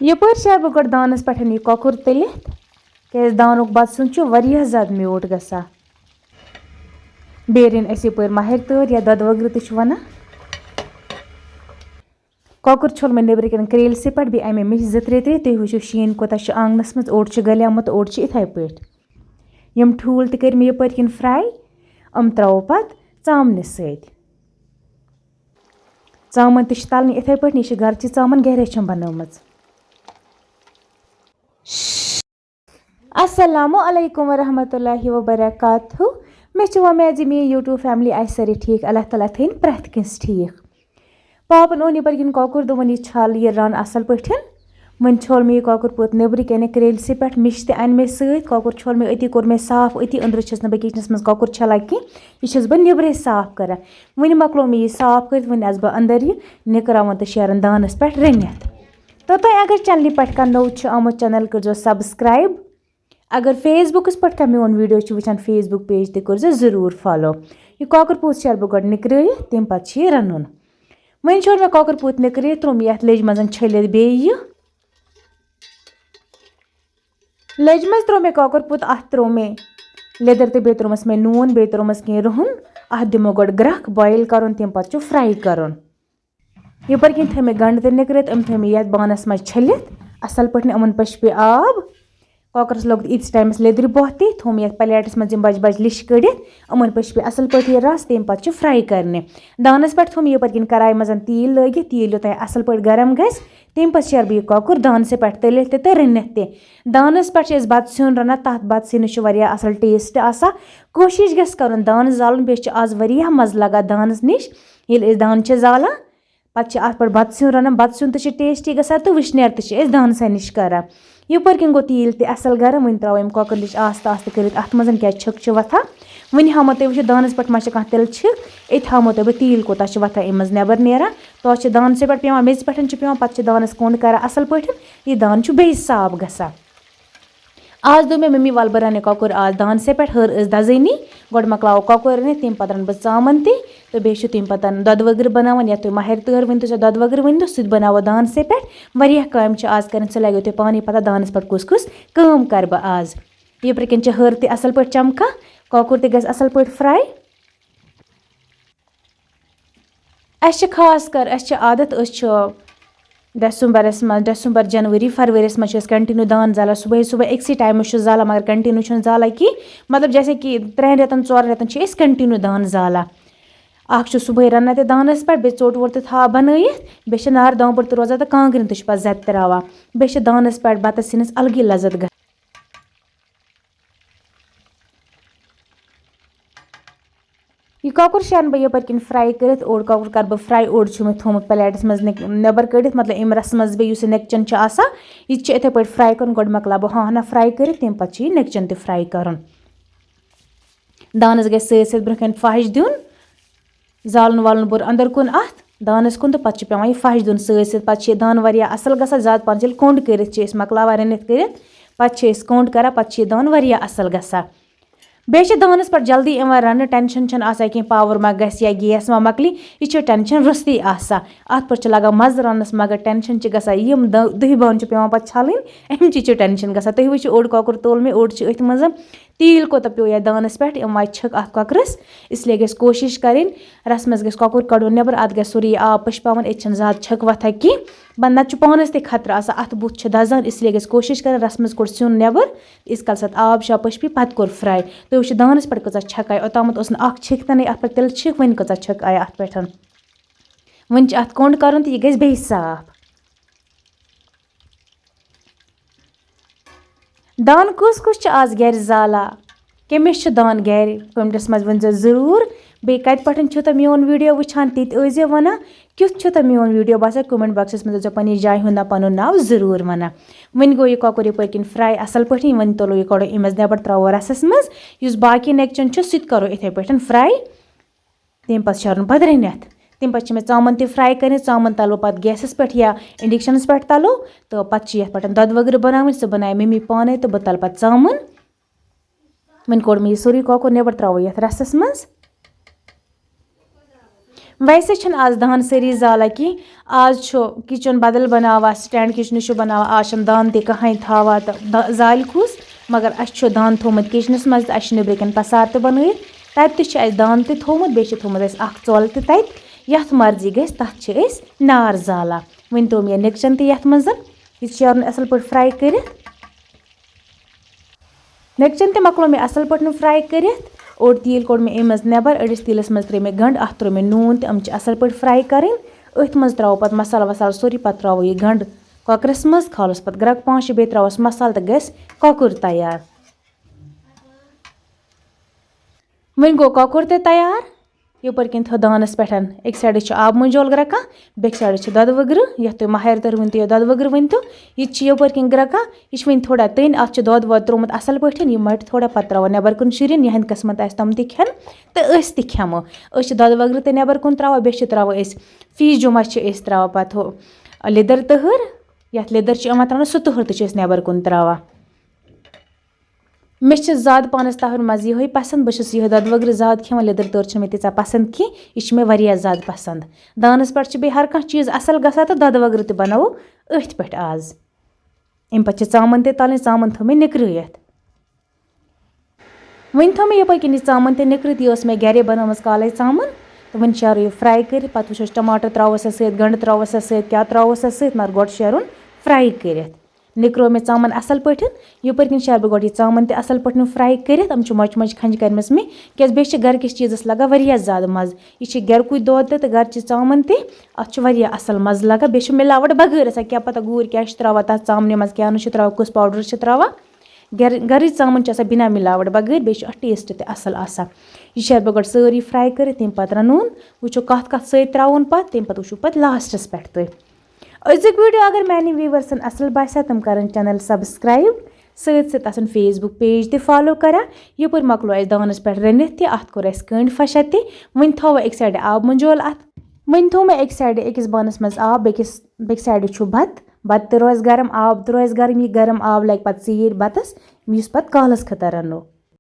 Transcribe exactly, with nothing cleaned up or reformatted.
یپٲرۍ شیرٕ بہٕ گۄڈٕ دانَس پٮ۪ٹھ یہِ کۄکُر تٔلِتھ، کیٛازِ دانُک بَتہٕ سیُن چھُ واریاہ زیادٕ میوٗٹھ گژھان۔ بیٚیہِ رٔنۍ اَسہِ یپٲرۍ مَہَرِ تٲر یا دۄدٕ وگرٕ تہِ چھِ وَنان۔ کۄکُر چھوٚل مےٚ نیٚبرٕ کَنۍ کرٛیلسٕے پٮ۪ٹھ، بیٚیہِ اَمہِ مِشہِ زٕ ترٛےٚ ترٛےٚ۔ تُہۍ وٕچھِو شیٖن کوٗتاہ چھُ آنٛگنَس منٛز، اوٚڑ چھُ گلیومُت، اوٚڑ چھُ یِتھَے پٲٹھۍ۔ یِم ٹھوٗل تہِ کٔرۍ مےٚ یپٲرۍ کِنۍ fry، یِم ترٛاوو پَتہٕ ژامنہِ سۭتۍ۔ ژامَن تہِ چھِ تَلنہِ یِتھَے پٲٹھۍ، یہِ چھِ گَرچی ژامَن، گَرے چھَم بَنٲومٕژ۔ السلام علیکم ورحمۃ اللہ وبرکاتہ۔ مےٚ چھِ وۄمید زِ میٛٲنۍ YouTube family آسہِ سٲری ٹھیٖک۔ اللہ تعالیٰ تھٲیِن پرٛٮ۪تھ کٲنٛسہِ ٹھیٖک۔ پاپَن اوٚن یَپٲرۍ کِنۍ کۄکُر، دوٚپُن، "یہِ چھَل، یہِ رَن اَصٕل پٲٹھۍ۔" وۄنۍ چھوٚل مےٚ یہِ کۄکُر پوٗت نیٚبرٕ کَنہِ کرٛیلسٕے پٮ۪ٹھ، مِش تہِ اَنہِ مےٚ سۭتۍ۔ کۄکُر چھوٚل مےٚ أتی، کوٚر مےٚ صاف أتی أنٛدرٕ، چھَس نہٕ بہٕ kitchenَس منٛز کۄکُر چھَلان کینٛہہ، یہِ چھَس بہٕ نیٚبرَے صاف کَران۔ وۄنۍ مۄکلو مےٚ یہِ صاف کٔرِتھ، وۄنۍ آسہٕ بہٕ اَندَر یہِ نِکراوان تہٕ شیران دانَس پٮ۪ٹھ رٔنِتھ۔ تہٕ تۄہہِ اگر channelہِ پٮ۪ٹھ کانٛہہ نوٚو چھُ آمُت، channel کٔرۍزیو subscribe۔ اگر Facebookَس پٮ۪ٹھ کانٛہہ میون video چھُ وٕچھان، Facebook page تہِ کٔرۍزیو ضروٗر follow۔ یہِ کۄکُر پوٗت شیرٕ بہٕ گۄڈٕ نِکرٲیِتھ، تَمہِ پَتہٕ چھُ یہِ رَنُن۔ وۄنۍ چھوٚل مےٚ کۄکُر پوٗت نِکرٲیِتھ، ترٛوو مےٚ یَتھ لیٚجہِ منٛز چھٔلِتھ بیٚیہِ یہِ۔ لیٚجہِ منٛز ترٛوو مےٚ کۄکُر پوٗت، اَتھ ترٛوو مےٚ لیٚدٕر تہٕ بیٚیہِ ترٛوومَس مےٚ نوٗن، بیٚیہِ ترٛوومَس کینٛہہ رُہُن۔ اَتھ دِمو گۄڈٕ گرٛکھ، boil کَرُن، تَمہِ پَتہٕ چھُ fry کَرُن۔ یَپٲرۍ کِنۍ تھٲے مےٚ گَنٛڈٕ تہِ نِکرٲیِتھ، یِم تھٲے مےٚ یَتھ بانَس منٛز چھٔلِتھ اَصٕل پٲٹھۍ، یِمَن پٔشہِ پیٚیہِ آب۔ کۄکرَس لوٚگ ییٖتِس ٹایمَس لیٚدرِ بۄہہ تہِ، تھوٚو مےٚ یَتھ پَلیٹَس منٛز یِم بَجہِ بَجہِ لِشہِ کٔڑِتھ، یِمَن پٔشہِ پیٚیہِ اَصٕل پٲٹھۍ یہِ رَس، تَمہِ پَتہٕ چھُ fry کَرنہِ۔ دانَس پٮ۪ٹھ تھوٚو مےٚ یَپٲرۍ کِنۍ کَڑایہِ منٛز تیٖل لٲگِتھ، تیٖل یوٚتام اَصٕل پٲٹھۍ گرم گژھِ، تَمہِ پَتہٕ شیرٕ بہٕ یہِ کۄکُر دانسٕے پٮ۪ٹھ تٔلِتھ تہِ تہٕ رٔنِتھ تہِ۔ دانَس پٮ۪ٹھ چھِ أسۍ بَتہٕ سیُن رَنان، تَتھ بَتہٕ سِنِس چھُ واریاہ اَصٕل taste آسان۔ کوٗشِش گژھِ کَرُن دانہٕ زالُن، بیٚیہِ چھُ آز واریاہ مَزٕ لَگان دانَس نِش۔ ییٚلہِ أسۍ دانہٕ چھِ زالان، پَتہٕ چھِ اَتھ پٮ۪ٹھ بَتہٕ سیُن رَنان، بَتہٕ سیُن تہِ چھِ tasty گژھان تہٕ وٕشنیر تہِ چھِ أسۍ دانسٕے نِش کَران۔ یَپٲرۍ کِنۍ گوٚو تیٖل تہِ اَصٕل گرم، وۄنۍ ترٛاوو أمۍ کۄکٕر لِش آستہٕ آستہٕ کٔرِتھ اَتھ منٛز، کیٛازِ چھِکھ چھِ وۄتھان۔ وۄنۍ ہاومو تۄہہِ وٕچھِو دانَس پٮ۪ٹھ ما چھِ کانٛہہ تِلہٕ چھِکھ، أتۍ ہاومو تۄہہِ بہٕ تیٖل کوٗتاہ چھِ وۄتھان اَمہِ منٛز نٮ۪بَر نیران۔ تورٕ چھِ دانسٕے پٮ۪ٹھ پٮ۪وان، میٚژِ پٮ۪ٹھ چھِ پٮ۪وان، پَتہٕ چھِ دانَس کوٚنٛڈ کَران اَصٕل پٲٹھۍ، یہِ دان چھُ بیٚیہِ صاف گژھان۔ آز دوٚپ مےٚ مٔمی، "وَلہٕ بہٕ رَنہٕ کۄکُر آز دانسٕے پٮ۪ٹھ"، ہٲر ٲس دَزٲنی۔ گۄڈٕ مۄکلاوو کۄکُر رٔنِتھ، تَمہِ پَتہٕ رَنہٕ بہٕ ژامَن تہِ، تہٕ بیٚیہِ چھُ تَمہِ پَتہٕ دۄدٕ وٕگرٕ بَناوان، یَتھ تُہۍ مَہَرِ تٲر ؤنۍ تو، سۄ دۄدٕ وٕگرٕ ؤنۍ تو، سُہ تہِ بَناوو دانسٕے پٮ۪ٹھ۔ واریاہ کامہِ چھِ آز کَرٕنۍ، سُہ لَگیو تۄہہِ پانَے پَتہ دانَس پٮ۪ٹھ کُس کُس کٲم کَرٕ بہٕ آز۔ یَپٲرۍ کِنۍ چھِ ہٲر تہِ اَصٕل پٲٹھۍ چَمکان، کۄکُر تہِ گژھِ اَصٕل پٲٹھۍ fry۔ اَسہِ چھِ خاص کر، اَسہِ چھِ عادت، أسۍ چھِ ڈسمبرس منٛز، ڈسمبر، جنؤری، فرؤریَس منٛز چھِ أسۍ continue دان زالان۔ صُبحٲے، صُبحٲے أکسٕے ٹایمَس چھُ زالان، مگر continue چھُنہٕ زالان کینٛہہ۔ مطلب، جیسے کہِ ترٛٮ۪ن رٮ۪تَن، ژورَن رٮ۪تَن چھِ أسۍ continue دان زالان۔ اَکھ چھُ صُبحٲے رَنان تہِ دانَس پٮ۪ٹھ، بیٚیہِ ژوٚٹ ووٚٹ تہِ تھاوان بَنٲیِتھ، بیٚیہِ چھِ نار دامبُر تہِ روزان تہٕ کانٛگرٮ۪ن تہِ چھِ پَتہٕ زَتہِ تہِ راوان۔ بیٚیہِ چھِ دانَس پٮ۪ٹھ بَتَس سِنِس الگٕے لذت گژھان۔ یہِ کۄکُر شیرٕ بہٕ یَپٲرۍ کِنۍ fry کٔرِتھ، اوٚڑ کۄکُر کَرٕ بہٕ fry، اوٚڑ چھُ مےٚ تھوٚومُت پَلیٹَس منٛز نِک-، نٮ۪بَر کٔڑِتھ، مطلب، اَمہِ رَسہٕ منٛز بیٚیہِ یُس یہِ نِکچَن چھُ آسان، یہِ تہِ چھِ یِتھَے پٲٹھۍ fry کَرُن۔ گۄڈٕ مۄکلاو بہٕ ہاں ہنا fry کٔرِتھ، تَمہِ پَتہٕ چھُ یہِ نِکچَن تہِ fry کَرُن۔ دانَس گژھِ سۭتۍ سۭتۍ برٛونٛہہ کَنہِ پھَش دیُن، زالُن والُن بوٚر اَندَر کُن اَتھ دانَس کُن، تہٕ پَتہٕ چھُ پٮ۪وان یہِ پھَش دیُن سۭتۍ سۭتۍ۔ پَتہٕ چھِ یہِ دان واریاہ اَصٕل گژھان، زیادٕ پَہَن چھِ ییٚلہِ کوٚنٛڈ کٔرِتھ چھِ أسۍ مۄکلاوان رٔنِتھ کٔرِتھ، پَتہٕ چھِ أسۍ کوٚنٛڈ کَران، پَتہٕ چھِ یہِ دان واریاہ اَصٕل گژھان۔ بیٚیہِ چھِ دانَس پٮ۪ٹھ جلدی یِوان رَننہٕ، tension چھُنہٕ آسان کینٛہہ، power ما گژھِ یا gas ما مۄکلہِ، یہِ چھُ tension روٚستُے آسان۔ اَتھ پٮ۪ٹھ چھُ لَگان مَزٕ رَننَس، مگر tension چھِ گژھان، یِم دٔ-، دٔہہِ بانہٕ چھِ پٮ۪وان پَتہٕ چھَلٕنۍ، اَمہِ چی چھِ tension گژھان۔ تُہۍ وٕچھِو، اوٚڑ کۄکُر توٚل مےٚ، اوٚڑ چھُ أتھۍ منٛز۔ تیٖل کوٗتاہ پیوٚو یَتھ دانَس پٮ۪ٹھ، یِم واتہِ چھِکھ اَتھ کۄکرَس، اس لیے گژھِ کوٗشِش کَرٕنۍ، رَسہٕ منٛز گژھِ کۄکُر کَڑُن نٮ۪بَر، اَتھ گژھِ سورُے یہِ آب پٔشپاوُن، ییٚتہِ چھَنہٕ زیادٕ چھِکھ وۄتھان کینٛہہ، بَنٛد نَتہٕ چھُ پانَس تہِ خطرٕ آسان، اَتھٕ بُتھ چھُ دَزان، اس لیے گژھِ کوٗشِش کَرٕنۍ رَسہٕ منٛز کوٚڑ سیُن نٮ۪بَر، ییٖتِس کالَس اَتھ آب شاب پٔشپہِ، پَتہٕ کوٚر fry۔ تُہۍ وٕچھِو دانَس پٮ۪ٹھ کۭژاہ چھَکھ آیہِ، اوٚتامَتھ اوس نہٕ اَکھ چھِکھ تہِ نَے اَتھ پٮ۪ٹھ، تِلہٕ چھِکھ، وۄنۍ کۭژاہ چھَکھ آیہِ اَتھ پٮ۪ٹھ۔ وۄنۍ چھِ اَتھ کوٚنٛڈ کَرُن تہٕ یہِ گژھِ بیٚیہِ صاف۔ دان کُس کُس چھُ آز گرِ زالان؟ کٔمِس چھُ دان گرِ؟ comments منٛز ؤنۍ زیو ضروٗر۔ بیٚیہِ کَتہِ پٮ۪ٹھ چھِو تُہۍ میون video وٕچھان، تہِ تہِ ٲسۍ زیو وَنان۔ کیُتھ چھُ تۄہہِ میون video باسان؟ comment boxس منٛز ٲسۍ زیو پننہِ جایہِ ہُنٛد ناو، پَنُن ناو ضروٗر وَنان۔ وۄنۍ گوٚو یہِ کۄکُر یِپٲرۍ کِنۍ fry اَصٕل پٲٹھۍ۔ وۄنۍ تُلو یہِ کَڑو اَمہِ منٛز نٮ۪بر، ترٛاوو رَسَس منٛز۔ یُس باقٕے نٮ۪کچَن چھُ، سُہ تہِ کَرو یِتھَے پٲٹھۍ fry۔ تَمہِ پَتہٕ چھُ رَنُن پَتہٕ رٔنِتھ۔ تَمہِ پَتہٕ چھِ مےٚ ژامَن تہِ fry کَرٕنۍ۔ ژامَن تَلہٕ بہٕ پَتہٕ gasس پٮ۪ٹھ یا inductionس پٮ۪ٹھ تَلو۔ تہٕ پَتہٕ چھِ یَتھ پٮ۪ٹھ دۄدٕ وٕگرٕ بَناوٕنۍ۔ سُہ بَنایہِ مٔمی پانَے تہٕ بہٕ تَلہٕ پَتہٕ ژامَن۔ وۄنۍ کوٚڑ مےٚ یہِ سورُے کۄکُر نٮ۪بَر، ترٛاوو یَتھ رَسَس منٛز۔ ویسے چھِنہٕ آز دان سٲری زالان کینٛہہ۔ آز چھُ کِچن بدل بناوان، سٹینڈ کِچنہٕ چھُ بناوان، آز چھِنہٕ دان تہِ کٕہٕنۍ تھاوان تہٕ دا-، زالہِ کُس؟ مگر اَسہِ چھُ دان تھوٚومُت کِچنَس منٛز تہٕ اَسہِ چھِ نیٚبرٕ کَنۍ پسار تہِ بنٲیِتھ۔ تَتہِ تہِ چھُ اَسہِ دان تہِ تھوٚومُت، بیٚیہِ چھِ تھوٚومُت اَسہِ اَکھ ژۄل تہِ تَتہِ۔ یَتھ مرضی گژھِ، تَتھ چھِ أسۍ نار زالان۔ وۄنۍ توٚم یہِ نِکچَن تہِ یَتھ منٛز۔ یہِ چھُ شیرُن اَصٕل پٲٹھۍ fry کٔرِتھ۔ نِکچَن تہِ مۄکلو مےٚ اَصٕل پٲٹھۍ fry کٔرِتھ۔ اوٚڑ تیٖل کوٚڑ مےٚ اَمہِ منٛز نٮ۪بر، أڑِس تیٖلَس منٛز ترٛٲے مےٚ گنٛڈٕ، اَتھ ترٛوو مےٚ نوٗن تہٕ یِم چھِ اَصٕل پٲٹھۍ fry کَرٕنۍ۔ أتھۍ منٛز ترٛاوو پَتہٕ مصالہٕ وصالہٕ سورُے، پَتہٕ ترٛاوو یہِ گنٛڈٕ کۄکرَس منٛز، کھالوس پَتہٕ گرٛٮ۪کہٕ پانٛژھ شےٚ، بیٚیہِ ترٛاووس مصالہٕ تہٕ گژھِ کۄکُر تیار۔ وۄنۍ گوٚو کۄکُر تہِ تیار۔ یپٲرۍ کِنۍ تھٲو دانَس پٮ۪ٹھ، أکۍ سایڈٕ چھُ آبہٕ مۄنجہِ گرٛٮ۪کان، بیٚکہِ سایڈٕ چھِ دۄدٕ وٕگرٕ، یَتھ تُہۍ ماہر تٔر ؤنِو یا دۄدٕ وٕگرٕ ؤنِو۔ یہِ تہِ چھِ یپٲرۍ کِنۍ گرٛٮ۪کان، یہِ چھِ وۄنۍ تھوڑا تٔنۍ، اَتھ چھِ دۄد وۄد ترٛوومُت اَصٕل پٲٹھۍ، یہِ مَٹہِ تھوڑا، پَتہٕ ترٛاوو نٮ۪بر کُن شُرٮ۪ن، یِہنٛدِ قٕسمت آسہِ تِم تہِ کھٮ۪ن تہٕ أسۍ تہِ کھٮ۪مو۔ أسۍ چھِ دۄدٕ وٕگرٕ تہِ نٮ۪بر کُن ترٛاوان، بیٚیہِ چھِ ترٛاوان أسۍ فیٖس جُمعہ چھِ أسۍ ترٛاوان پَتہٕ ہُہ لیٚدٕر تٔہر، یَتھ لیٚدٕر چھِ یِوان ترٛاونہٕ، سُہ تٔہر تہِ چھِ أسۍ نٮ۪بر کُن ترٛاوان۔ مےٚ چھِ زیادٕ پَہنَس تَہَر مَزٕ یِہوٚے پَسنٛد۔ بہٕ چھَس یِہوٚے دۄدٕ وٕگرٕ زیادٕ کھٮ۪وان، لیٚدٕر تٔہر چھِنہٕ مےٚ تیٖژاہ پَسنٛد کینٛہہ۔ یہِ چھِ مےٚ واریاہ زیادٕ پَسنٛد۔ دانَس پٮ۪ٹھ چھِ بیٚیہِ ہر کانٛہہ چیٖز اَصٕل گژھان تہٕ دۄدٕ وٕگرٕ تہِ بَناوو أتھۍ پٮ۪ٹھ آز۔ اَمہِ پَتہٕ چھِ ژامَن تہِ تَلٕنۍ، ژامَن تھٲو مےٚ نِکرٲیِتھ۔ وۄنۍ تھٲو مےٚ یَپٲرۍ کِنۍ یہِ ژامَن تہِ نِکرٲیِتھ، یہِ ٲس مےٚ گَرے بَنٲومٕژ کالَے ژامَن۔ تہٕ وۄنۍ شیرو یہِ fry کٔرِتھ، پَتہٕ وٕچھو أسۍ ٹماٹر ترٛاووس اَتھ سۭتۍ، گَنٛڈٕ ترٛاووس اَتھ سۭتۍ، کیٛاہ ترٛاووس اَتھ سۭتۍ، مگر گۄڈٕ شیرُن fry کٔرِتھ۔ نِکرٲو مےٚ ژامَن اَصٕل پٲٹھۍ۔ یَپٲرۍ کِنۍ شیرٕ بہٕ گۄڈٕ یہِ ژامَن تہِ اَصٕل پٲٹھۍ fry کٔرِتھ۔ یِم چھِ مۄچہِ مۄچہِ کھَنٛجہِ کَرِمَژٕ مےٚ، کیٛازِ بیٚیہِ چھِ گَرِکِس چیٖزَس لَگان واریاہ زیادٕ مَزٕ۔ یہِ چھِ گَرِکُے دۄد تہِ تہٕ گَرِچہِ ژامَن تہِ، اَتھ چھُ واریاہ اَصٕل مَزٕ لَگان۔ بیٚیہِ چھُ مِلاوَٹ بغٲر آسان، کیٛاہ پَتہ گوٗرۍ کیٛاہ چھِ ترٛاوان تَتھ ژامنہِ منٛز، کیٛاہ نہٕ چھِ ترٛاوان، کُس powder چھِ ترٛاوان۔ گَر-، گَرٕچ ژامَن چھِ آسان بِنا مِلاوَٹ بغٲر، بیٚیہِ چھُ اَتھ taste تہِ اَصٕل آسان۔ یہِ شیرٕ بہٕ گۄڈٕ سٲرٕے fry کٔرِتھ، تَمہِ پَتہٕ رَنوُن۔ وٕچھو کَتھ کَتھ سۭتۍ ترٛاوُن پَتہٕ، تَمہِ پَتہٕ وٕچھِو پَتہٕ lastس پٮ۪ٹھ تُہۍ۔ أزیُک video اگر میانٮ۪ن viewersن اَصٕل باسیٛا، تِم کَرَن channel subscribe، سۭتۍ سۭتۍ آسَن Facebook page تہِ follow کَران۔ یَپٲرۍ مۄکلو اَسہِ دانَس پٮ۪ٹھ رٔنِتھ تہِ، اَتھ کوٚر اَسہِ کٔنٛڈۍ پھَش تہِ۔ وۄنۍ تھاوو أکۍ سایڈٕ آب مۄنجول اَتھ۔ وۄنۍ تھوٚو مےٚ أکۍ سایڈٕ أکِس بانَس منٛز آب، بیٚکِس، بیٚکہِ سایڈٕ چھُ بَتہٕ۔ بَتہٕ تہِ روزِ گرم، آب تہِ روزِ گرم، یہِ گرم آب لَگہِ پَتہٕ ژیٖرۍ بَتَس، یُس پَتہٕ کالَس خٲطرٕ رَنو۔